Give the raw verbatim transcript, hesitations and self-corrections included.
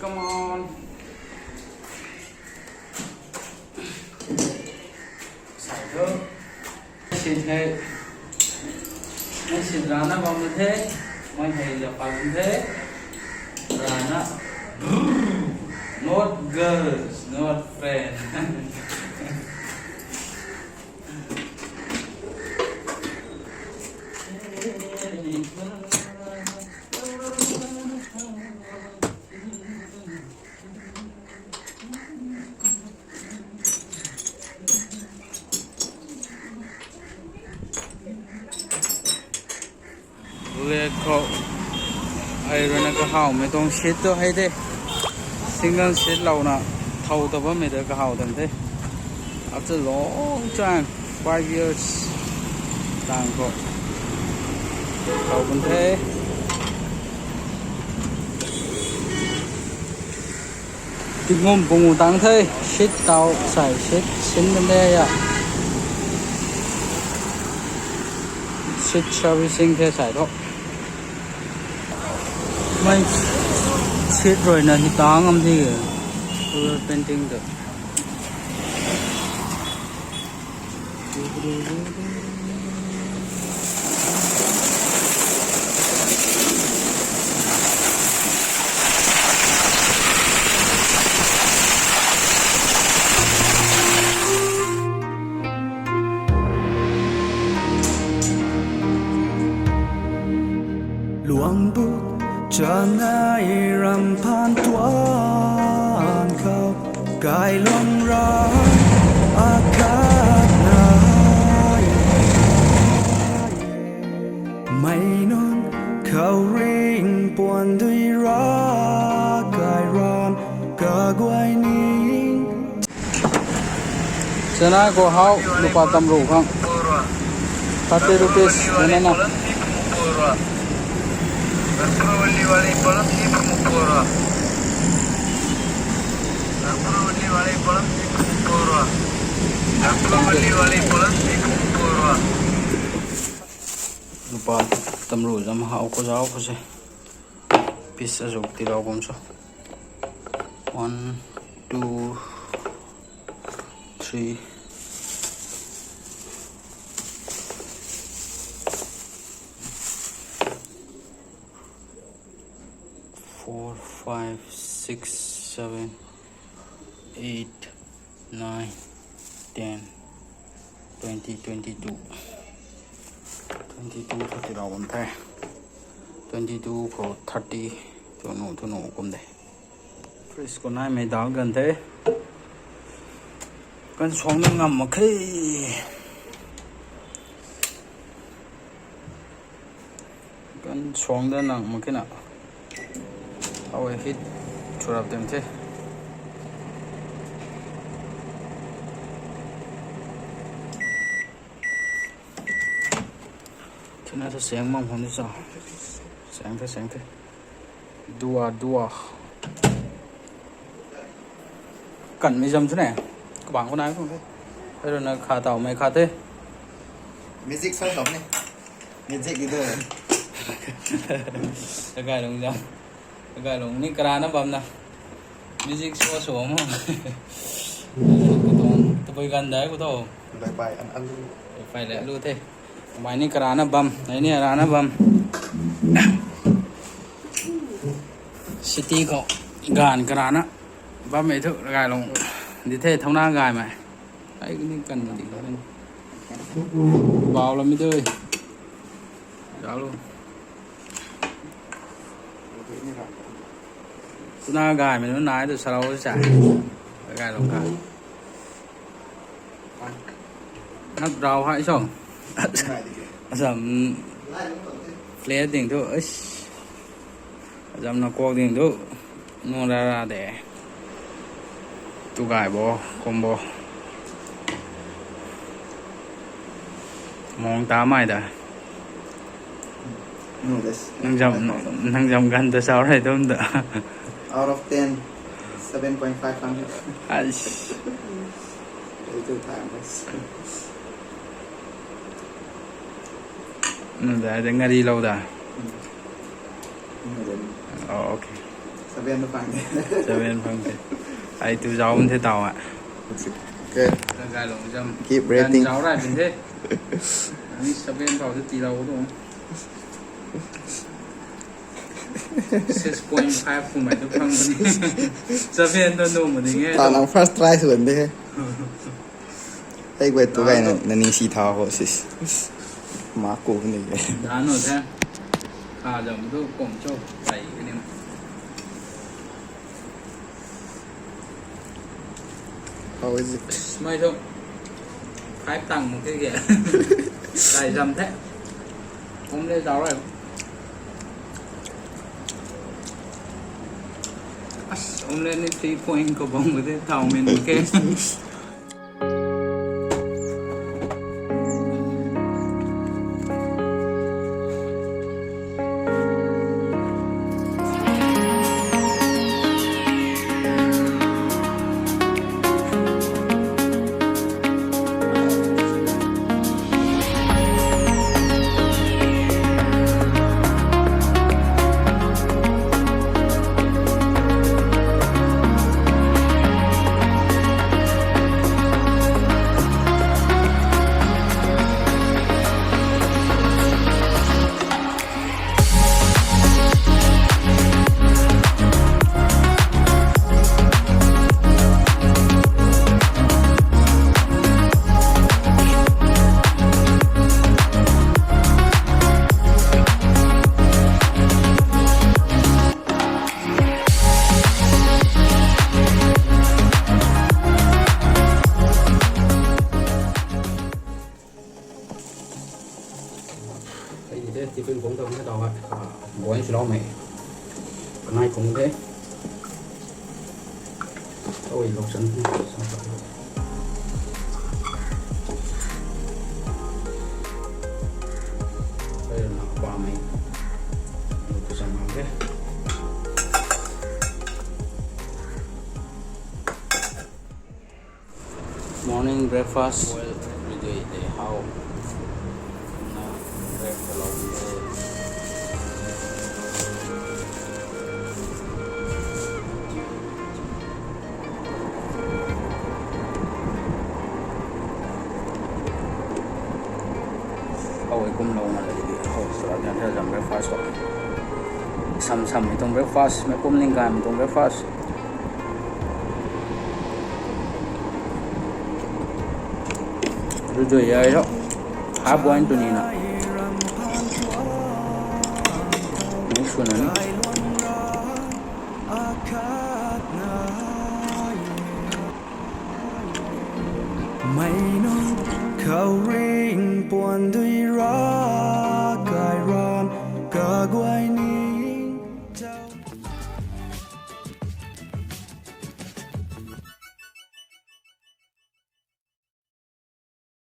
Come on. Sai tho. Sit hei. Mei sit rana bam the. Mei hei la pam the. Rana. Not girls, not friend. Lake khou ai rui na kahawmei tuang seat tu hei the. Single seat louna thow ta bammei ta kahaw tan the. After long time, five years tang khou thow bam the. Tingum pungu tang the, seat taw sai, seat sin bam de ya. Seat servicing the sai tho. Mei seat rui na hi tang am the. Color painting the. Luang bu chanei ram phaan tuan khou, kai luang ra akhat nai. Mei nunc khou ring puan dui ra kai ram kaguay ning. Chanei khou how lupa tamru khang. Thirty rupees, banana. Lupa tamru zam how khou zauc khou se. Piece azuk tilou bam cho. One, two, three, four, five, six, seven, eight, nine, ten, twenty, twenty-two. Twenty-two khou tilou bam the. Twenty-two khou thirty. Thunu, thunu kum de. Fridge khou naimei dal gan the. Kan suang na ngam mak khe. Kan suang da nang mak khe na. How I hit churap dem the. Thina sa seng mang hon di sa. Seng the, seng the. Dua, dua. Kan mi zam chu ne. Kabang khou nai khou the. Ai rui na kha taw mei kha the. Music sa song ne. Music leader. Kakai lung zam. Kakai lung ni karana bam na. Music show show mo. Kutung, tabui gan dai kutou. Lai pai an alu. Pai le alu the. Bai ni karana bam, ai ni arana bam. City khou gan karana bam e thu kakai lung. Di the thouna gaymei. Ai ni kan di kan. Bau lam mi dui. Zauc lu. Tuna gaymei nu nai tu sarau cha. Gay lou ka. Nap rau hai so. Asam play ding tu. Asam na kuak ding tu. Nung rara de. Tu gay bo, kum bo. Mong ta mai da. No, that's Nang jam, nang jam gan ta sao rai tum da. Out of ten, seven point five hundred. Aish. Little time, guys. Nang da, da ngari lou da. Mm. Mm, then Oh, okay. Seven tu phang the. Seven phang the. Ai tu zauc the tau a. Okay. Ganv gaylou zam. Keep rating. Ganv zauc rai bin the. Ani seven tau tu tiilou tu. Six point five kumei tu phang bam ni. Seven tu nu ma ding e. Ta nang first try sw de. Hei guay tu gay na, na ning si tha ho sis. Ma ku ni. Dan nu the. Kha zam tu kum cho tai ni. How is it? Smai tu. Five tang mu ke ke. Tai zam the. Om le zauc rai. As, om le ni three point khou bam ko the thau min ke. Hei ni the, tiffin kung ta kung the tau hei. Ah, boy swlou mei. Kanai kung the. Oi, lou san. Hei na pa mei. Lou san mei the. Morning breakfast. Well, every day they how. Na breakfast lou de. How e kum lou na le di. How sa gan the zam breakfast ho. Sam sam mei tuang breakfast, mei kum ning gan mei tuang breakfast. Rui dui ai lo. Half boil tw ni na. Ni sw na ni. Mei nunc khou rui